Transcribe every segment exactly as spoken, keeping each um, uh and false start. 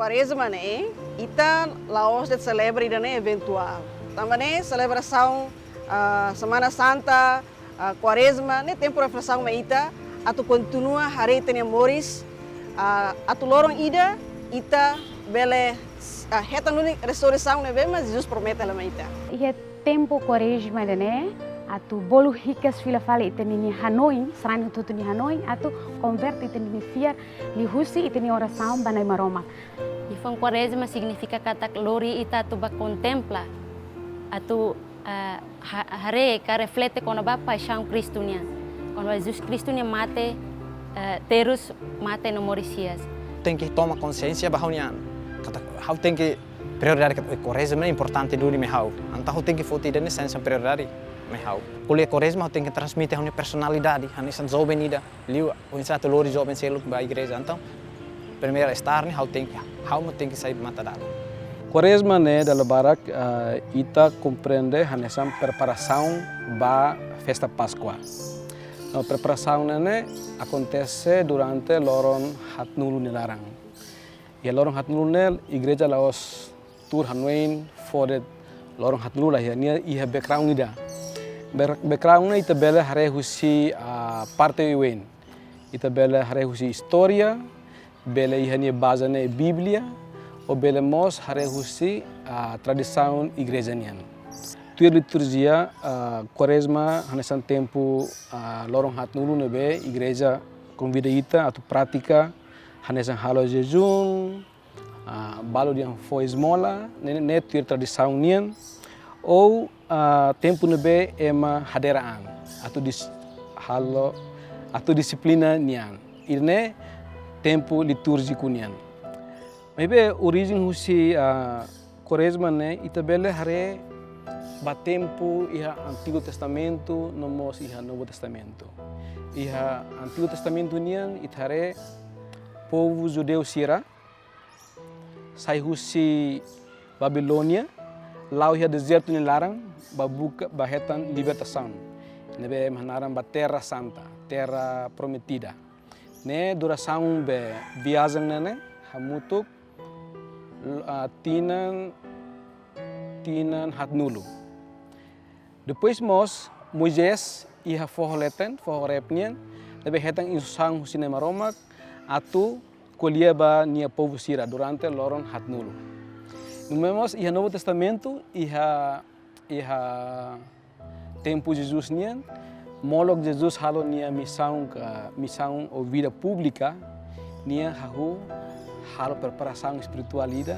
Kuarezma ne'e, ita la'ós de'it selebra ida-ne'e eventuál. Tanba ne'e selebrasaun, ah, Semana Santa, ah, Kuarezma ne'e tempu reflesaun mai ita atu kontinua haree ita-nia moris, ah, atu loron ida ita bele, ah, hetan duni resurreisaun ne'ebé mak Jesus promete hela mai ita. Iha tempu Kuarezma ida-ne'e, atu bolu hikas fila fali ita-nia hanoin, sarani hotu-hotu nia hanoin, atu konverte ita-nia fiar liuhusi ita-nia orasaun ba Na'i Maromak. Liafuan Kuarezma signifika katak lori ita atu ba kontempla, atu, ah, ha-, haree ka reflete kona-ba paixaun Kristu nian, kona-ba Jesus Kristu nia mate, eh, terus mate no moris hi'as. Tenke toma konsiénsia ba ha'u-nia an. Katak ha'u tenke prioridade katak, eh, Kuarezma ne'e importante duni mai ha'u. Entaun ha'u tenke foti ida-ne'e hanesan prioridade mai ha'u. Ko'alia Kuarezma ha'u tenke transmite ha'u-nia personalidade, hanesan joven ida. Liu, oinsá atu lori joven seluk ba igreja. Entaun, primeiru estar ne'e ha'u tenke, ha'u mak tenke sai matadalan. Kuarezma ne'e dala barak, eh, ita komprende hanesan preparasaun ba festa Páskua. No preparasaun ne'e akontese durante loron haatnulu nia laran. Iha loron haatnulu ne'e igreja la'ós tuur hanoin fó de'it loron haatnulu la iha, nia iha background ida. Back-, background ne'e ita bele haree husi, ah, parte oioin. Ita bele haree husi istória, bele iha nia baze ne'e Bíblia, ou bele mós haree husi, ah, tradisaun igreja nian. Tuir liturjia, ah, Kuarezma hanesan tempu, ah, loron haatnulu ne'ebé igreja konvida ita atu pratika hanesan halo jejún, ah, balu dehan fó ezmola, ne'e, ne'e tuir tradisaun nian, ou, ah, tempu ne'ebé ema hadera an, atu dis-, halo, atu dixiplina nia an. Ida-ne'e tempu litúrjiku nian. Maibé orijen husi, ah, Kuarezma ne'e, ita bele haree ba tempu iha Antigu Testamentu, no mós iha Novu Testamentu. Iha Antigu Testamentu nian, ita haree povu judeu sira, sai husi Babilónia, la'o iha dezertu nia laran, ba buka, ba hetan libertasaun. Ne'ebé mak hanaran ba Terra Santa, Terra Prometida. Ne'e durasaun be viajen ne'e ne'e, hamutuk, ah, tinan, tinan haatnulu. Depois mós, Moisés iha foho leten, foho Horeb nian, ne'ebé hetan instrusaun husi Na'i Maromak, atu ko'alia ba nia povu sira durante loron haatnulu. Nune'e mós iha Novu Testamentu, iha, iha tempu Jesus nian, molok Jesus halo nia misaun ka, misaun ou vida públika, nia hahú halo preparasaun espirituál ida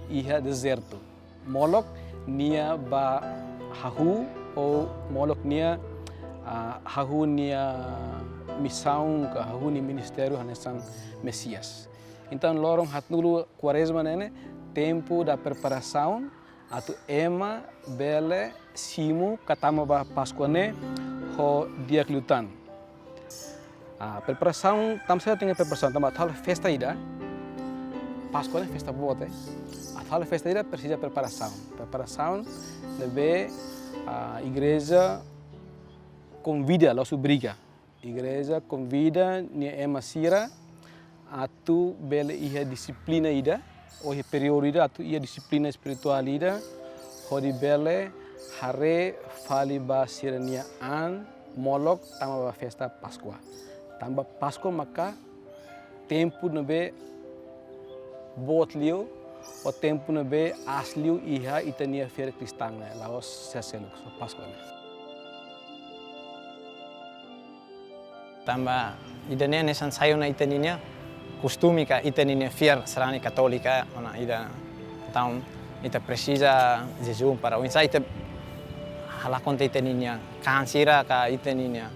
iha dezertu. Molok nia ba hahú ou molok nia, ah, hahú nia misaun ka hahú nia ministériu hanesan Mesias. Entaun, loron haatnulu Kuarezma ne'e ne'e tempu da preparasaun atu ema bele simu ka tama ba Páskua ne'e ho di'ak liután. Ah, preparasaun, tanba saida tenke preparasaun, tanba atu halo festa ida, Páskua ne'e festa boot, eh. Atu halo festa ida presiza preparasaun. Preparasaun ne'ebé, ah, igreja konvida, la'ós obriga. Igreja konvida nia ema sira atu bele iha dixiplina ida, ou iha períodu ida atu iha dixiplina espirituál ida, hodi bele haree fali ba sira-nia an molok tama ba festa Páskua. Tanba Páskua maka tempu ne'ebé boot liu, ou tempu ne'ebé aas liu iha ita-nia fiar kristaun ne'e, la'ós sé seluk, só Páskua ne'e. Tanba ida-ne'e hanesan sai ona ita-ninia kostume ka ita-ninia fiar sarani Katólika, ona ida. Entaun, ita presiza jejún para oinsá ita halakon tiha ita-ninia kaan sira ka ita-ninia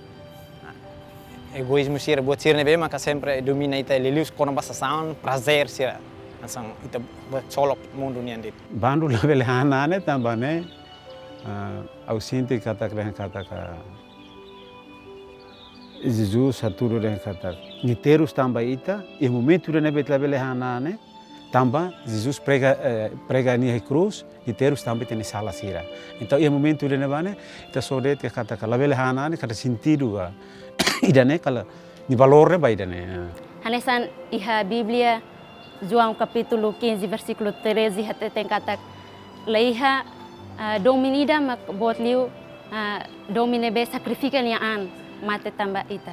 egoízmu sira, buat sira ne'ebé maka sempre domina ita, liuliu kona-ba sasán, prazer sira. Hanesan ita buat solok mundu nian de'it. Bandu labele han na'an ne'e tanba ne'e, ah, ha'u sente katak dehan katak, ah, Jesus hatudu dehan katak nia terus tanba ita, iha momentu ida ne'ebé ita labele han na'an ne'e, tanba Jesus prega, eh, prega nia iha krús, nia terus tanba ita-nia sala sira. Entaun, iha momentu ida ne'ebá ne'e, ita só de'it katak labele han na'an ne'e, kada sentidu ka. Ida-ne'e kala, nia valór ne'e ba ida-ne'e. Hanesan iha Bíblia, João kapítulu quinze, versíkulu treze hateten katak laiha, ah, domin ida mak boot liu, ah, domin ne'ebé sakrifika nia an mate tanba ita.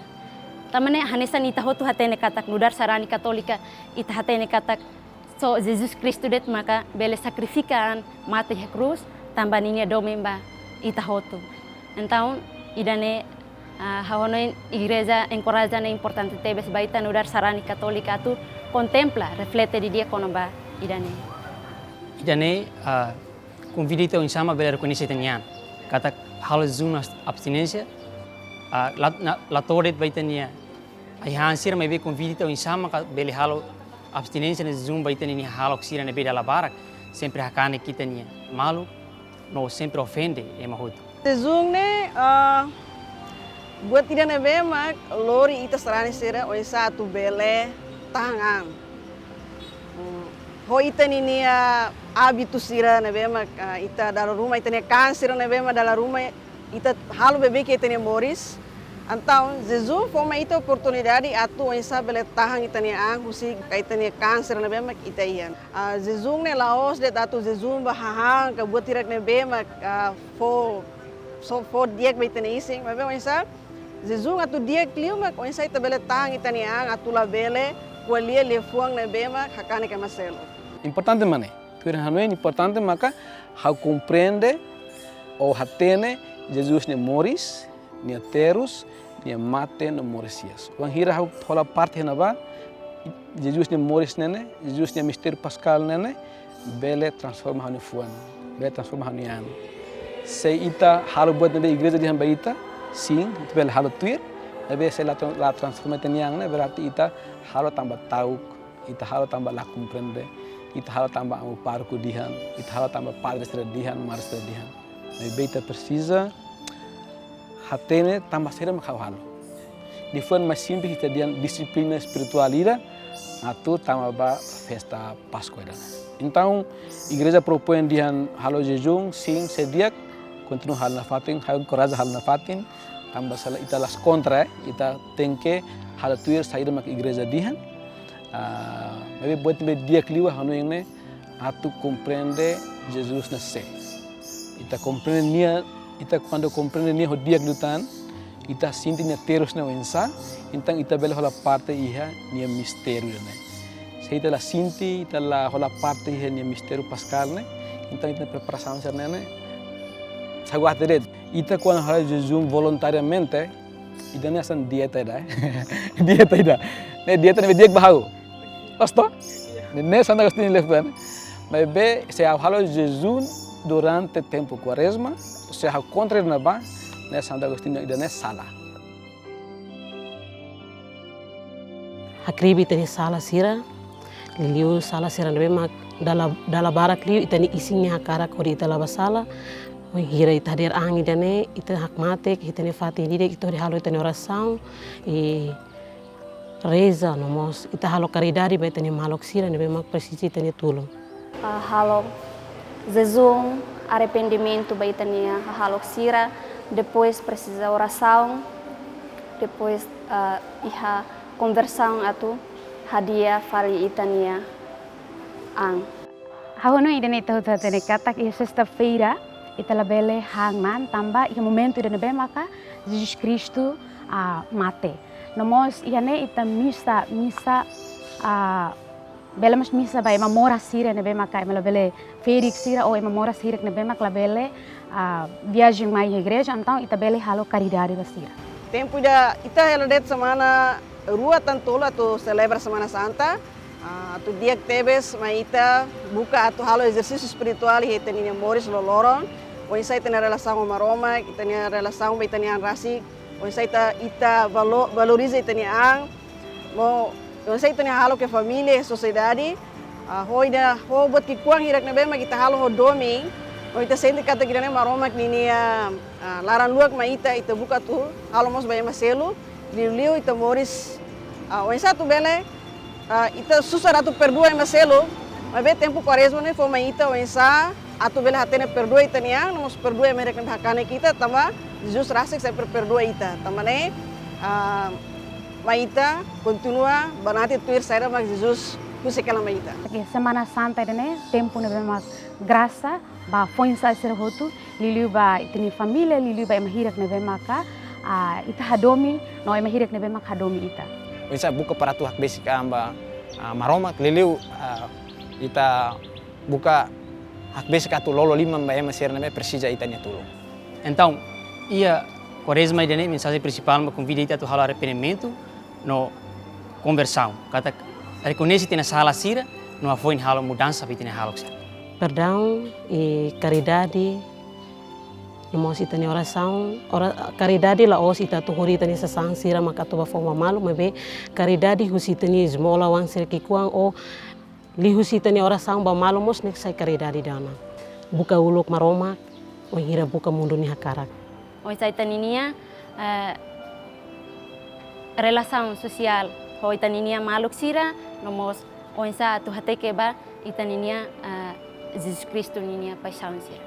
Tanba ne'e hanesan ita hotu hatene katak nu'udar sarani katólika, ita hatene katak só Jesus Kristu de'it maka bele sakrifika an mate iha krús tanba ninia domin ba ita hotu. Entaun, ida-ne'e, ah, ha'u hanoin igreja enkoraja ne'e importante tebes ba ita nu'udar sarani katólika atu kontempla, reflete didi'ak kona-ba ida-ne'e. Ida-ne'e, ah, konvida ita oinsá mak bele rekoñese ita-nia an. Katak halo jejún no abstinénsia, ah, la, na, la to'o de'it ba ita-nia ai-han sira, maibé konvida ita oinsá maka bele halo abstinénsia no jejún ba ita-nia hahalok sira ne'ebé dala barak sempre hakanek ita-nia maluk no sempre ofende ema hotu. Jejún ne'e, ah, buat ida ne'ebé mak lori ita sarani sira oinsá atu bele tahan an. Hmm, ho ita-nia hábitu sira ne'ebé mak, ah, ita dala ruma, ita-nia kaan sira ne'ebé mak dala ruma ita halo beibeik iha ita-nia moris. Entaun, jejún fó mai ita oportunidade atu oinsá bele tahan ita-nia an husi ita-nia kaan sira ne'ebé mak ita iha. Ah, jejún ne'e la'ós de'it atu jejún ba hahán ka buat hirak ne'ebé mak, ah, fó, só fó di'ak ba ita-nia isin, maibé oinsá jejún atu di'ak liu mak oinsá ita bele tahan ita-nia an atu labele ko'alia liafuan ne'ebé mak hakanek ema seluk. Importante mak ne'e. Tuir ha'u-nia hanoin importante maka ha'u komprende ou hatene Jesus nia moris, nia terus, nia mate no moris hi'as. Wainhira ha'u hola parte iha ne'ebá, Jesus nia moris ne'e ne'e, Jesus nia mistériu paskál ne'e ne'e, bele transforma ha'u-nia fuan, bele transforma ha'u-nia an. Se ita halo buat ne'ebé igreja dehan ba ita, sin, ita bele halo tuir, maibé se la tra-, la transforma ita-nia an ne'e, berarti ita halo tanba ta'uk, ita halo tanba la komprende, ita halo tanba amu pároku dehan, ita halo tanba padre sira dehan, madre sira dehan. Maibé ita presiza hatene tanba saida mak ha'u halo. Liafuan mais simples ita dehan dixiplina espirituál ida atu tama ba festa Páskua ida. Entaun, igreja propoin dehan halo jejún, sin, sei di'ak, kontinua halo nafatin, ha'u enkoraja halo nafatin, tanba se lae ita la'ós kontra, eh, ita tenke halo tuir saida mak igreja dehan. Ah, maibé buat ne'ebé di'ak liu ha'u hanoin ne'e atu komprende Jesus ne'e sé. Ita komprende nia, ita kuandu komprende nia ho di'ak liután, ita sente nia terus ne'e oinsá, entaun ita bele hola parte iha nia mistériu ne'e. Se ita la sente, ita la hola parte iha nia mistériu paskál ne'e, entaun ita-nia preparasaun sira-ne'e ne'e, saguate de'it. Ita kuandu halo jejún voluntariamente, ida-ne'e hanesan dieta ida, eh. Dieta ida. Ne'e dieta ne'ebé di'ak ba ha'u. Gosta? Ne'e, ne'e Santo Agostinho nia liafuan. Maibé, se ha'u halo jejún durante tempu Kuarezma, se ha'u kontra ida-ne'ebá, ne'e Santo Agostinho ida-ne'e sala. Hakribi ita-nia sala sira, liuliu sala sira ne'ebé mak dala, dala barak liu ita-nia isin nia hakarak hodi ita la bá sala. Wainhira ita hadeer an ida-ne'e, ita hakmatek, ita-nia fatin ida, ita hodi halo ita-nia orasaun, i reza, no mós ita halo karidade ba ita-nia maluk sira ne'ebé mak presiza ita-nia tulun. Ah, halo jejún, arrependimentu ba ita-nia hahalok sira, depois presiza orasaun, depois, ah, iha konversaun atu hadi'a fali ita-nia an. Ha'u hanoin ida-ne'e ita hotu hatene katak iha sesta-feira ita labele han an tanba iha momentu ida ne'ebé maka Jesus Kristu, ah, mate. No mós iha ne'e ita misa, misa, ah, bele mós misa ba ema moras sira ne'ebé maka ema labele ferik sira ou ema moras sira ne'ebé mak labele, ah, viajen mai igreja, entaun ita bele halo karidade ba sira. Tempu ida ita hela de'it semana rua tan tolu atu selebra Semana Santa, ah, atu di'ak tebes mai ita buka atu halo ezersísiu espirituál iha ita-nia moris loroloron, oinsá ita-nia relasaun ho Maromak, ita-nia relasaun ba ita-nia an rasik, oinsá ita, ita valo-, valoriza ita-nia an, no oinsá ita-nia hahalok iha família, iha sosiedade, ah, ho ida, ho buat ki'ikoan hirak ne'ebé mak ita halo ho domin, no ita sente katak ida-ne'e Maromak ninia, ah, laran-luak mai ita, ita buka atu halo mós ba ema seluk, liuliu ita moris, ah, oinsá atu bele, ah, ita susar atu perdua ema seluk, maibé tempu Kuarezma ne'e fó mai ita oinsá atu bele hatene perdua ita-nia an, no mós perdua ema hirak ne'ebé hakanek ita, tanba Jesus rasik sempre perdua ita. Tanba ne'e, ah, mai ita kontinua banati tuir saida mak Jesus Husi kela mai ita. Oke, Semana Santa ida-ne'e tempu ne'ebé mak grasa ba foin-sa'e sira hotu, liuliu ba ita-nia família, liuliu ba ema hirak ne'ebé maka, ah, ita hadomi, no ema hirak ne'ebé mak hadomi ita. Oinsá buka para atu hakbesik an ba, ah, Maromak, liuliu, ah, ita buka hakbesik atu lolo liman ba ema sira ne'ebé presiza ita-nia tulun. Entaun, iha Kuarezma ida-ne'e mensajen prinsipál mak konvida ita atu halo arrependimentu no konversaun. Katak rekoñese ita-nia sala sira, no hafoin halo mudansa ba ita-nia hahalok sira. Perdaun i karidade, no mós ita-nia orasaun, ora-, karidade la'ós ita atu hodi ita-nia sasán sira maka atu ba fó ba malu, maibé karidade husi ita-nia esmola oan sira ki'ikoan ou liuhusi ita-nia orasaun ba malu mós ne'e sai karidade ida ona. Buka uluk Maromak, wainhira buka mundu nia hakarak. Oinsá ita-ninia, eh, relasaun sosiál ho ita-ninia maluk sira, no mós oinsá atu hateke ba ita-ninia, eh, Jesus Kristu ninia paixaun sira.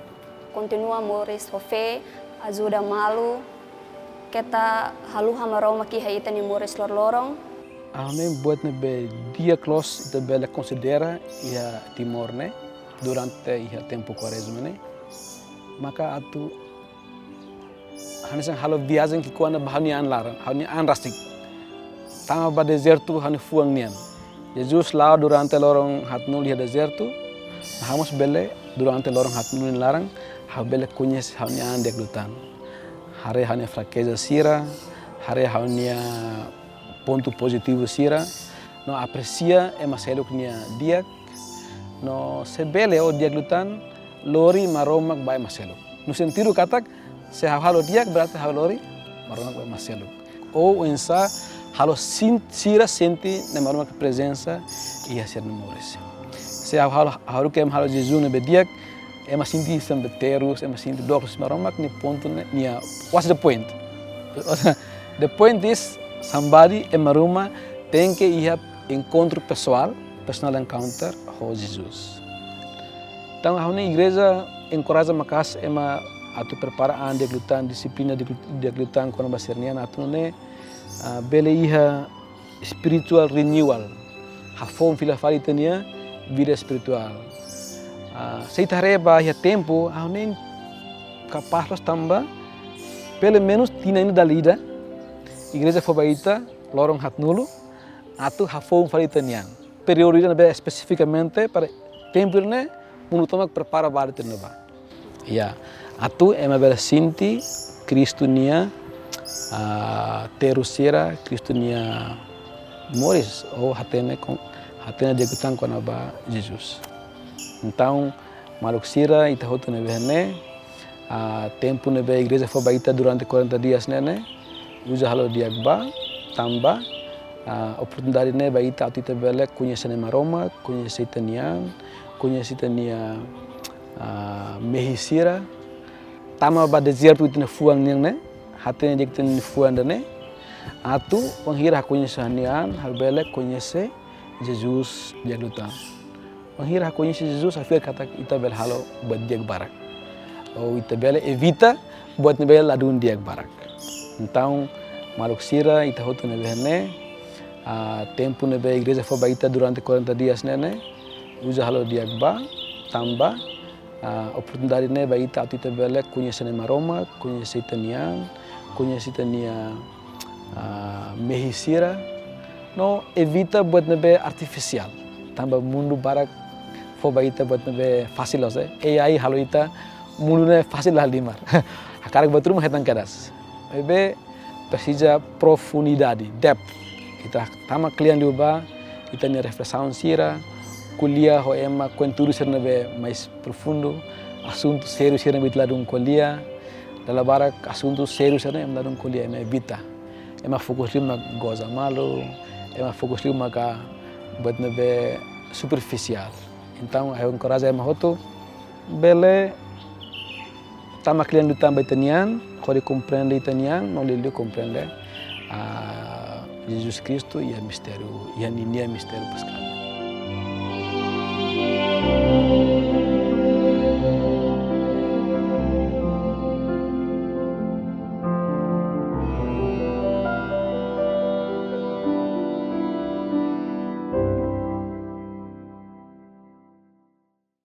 Kontinua moris ho fé, ajuda malu, keta haluha Maromak iha ita-nia moris loroloron. Ha'u hanoin buat ne'ebé di'ak loos ita bele konsidera iha Timor ne'e durante iha tempu Kuarezma ne'e, maka atu hanesan halo viajen ki'ikoan ba ha'u-nia an laran, ha'u-nia an rasik. Tama ba dezertu ha'u-nia fuan nian. Jesus la'o durante loron haatnulu iha dezertu, ha'u mós bele durante loron haatnulu nia laran, ha'u bele koñese ha'u-nia an di'ak liután. Haree ha'u-nia frakeza sira, haree ha'u-nia pontu pozitivu sira, no apresia ema seluk nia di'ak, no se bele ou di'ak liután, lori Maromak ba ema seluk. No sentidu katak, se ha'u halo di'ak berarti ha'u lori Maromak ba ema seluk. Ou oinsá halo sin-, sira sente Nai Maromak nia prezensa iha sira-nia moris. Se ha'u halo, ha'u haruka ema halo jejún ne'ebé di'ak, ema sente samba terus, ema sente dook husi Maromak, ne'e pontu ne'e, nia, what's the point? The point is, somebody, ema ruma, tenke iha enkontru pesoál, personal encounter, ho Jesus. Entaun, ha'u hanoin igreja enkoraja maka'as ema atu prepara an di'ak liután, dixiplina di'ak, di'ak liután kona-ba sira-nia an atu nune'e, ah, bele iha spiritual renewal. Hafoun fila fali ita-nia vida espirituál. Ah, se ita haree ba iha tempu, ha'u hanoin kapás loos tanba, pelumenus tinan ida dala ida, igreja fó ba ita, loron haatnulu, atu hafoun fali ita-nia an. Períodu ida ne'ebé espesifikamente para tempu ne'e, mundu tomak prepara ba ita ne'ebá. Ya, atu ema bele sente Kristu nia, ah, terus sira, Kristu nia moris, ou hatene kon, hatene di'ak liután kona-ba Jesus. Entaun, maluk sira, ita hotu ne'ebé iha ne'e, ah, tempu ne'ebé igreja fó ba ita durante quarenta dias ne'e, ne'e, uza halo di'ak ba, tanba, ah, oportunidade ne'e ba ita atu ita bele koñese Nai Maromak, koñese ita-nia an, koñese ita-nia, ah, mehi sira, tama ba dezertu ita-nia fuan nian ne'e, hatene di'ak ita-nia fuan ida-ne'e, atu wainhira ha'u koñese ha'u-nia an, ha'u bele koñese Jesus di'ak liután. Wainhira ha'u koñese Jesus, ha'u fiar katak ita bele halo buat di'ak barak. Ou ita bele evita buat ne'ebé ladún di'ak barak. Entaun, maluk sira, ita hotu ne'ebé iha ne'e, ah, tempu ne'ebé igreja fó ba ita durante quarenta dias ne'e, ne'e, uza halo di'ak ba, tanba, ah, oportunidade ne'e ba ita atu ita bele koñese Nai Maromak, koñese ita-nia an, koñese ita-nia, ah, mehi sira, no evita buat ne'ebé artifisiál. Tanba mundu barak fó ba ita buat ne'ebé fasil loos, eh. A I halo ita mundu ne'e fasil la halimar. Hakarak buat ruma hetan kedas. Maibé presiza profundidade, depth. Ita tama kle'an liubá, ita-nia reflesaun sira, ko'alia ho ema konteúdu sira ne'ebé mais profundu, asuntu sériu sira ne'ebé ita ladún ko'alia, dala barak asuntu sériu sira ne'e ema ladún ko'alia, ema evita. Ema fokus liu mak goza malu, ema fokus liu maka buat ne'ebé superfisiál. Entaun, ha'u enkoraja ema hotu, bele tama kle'an liután ba ita-nia an, hodi komprende ita-nia an, no liuliu komprende, ah, Jesus Kristu iha mistériu, iha ninia mistériu paskál.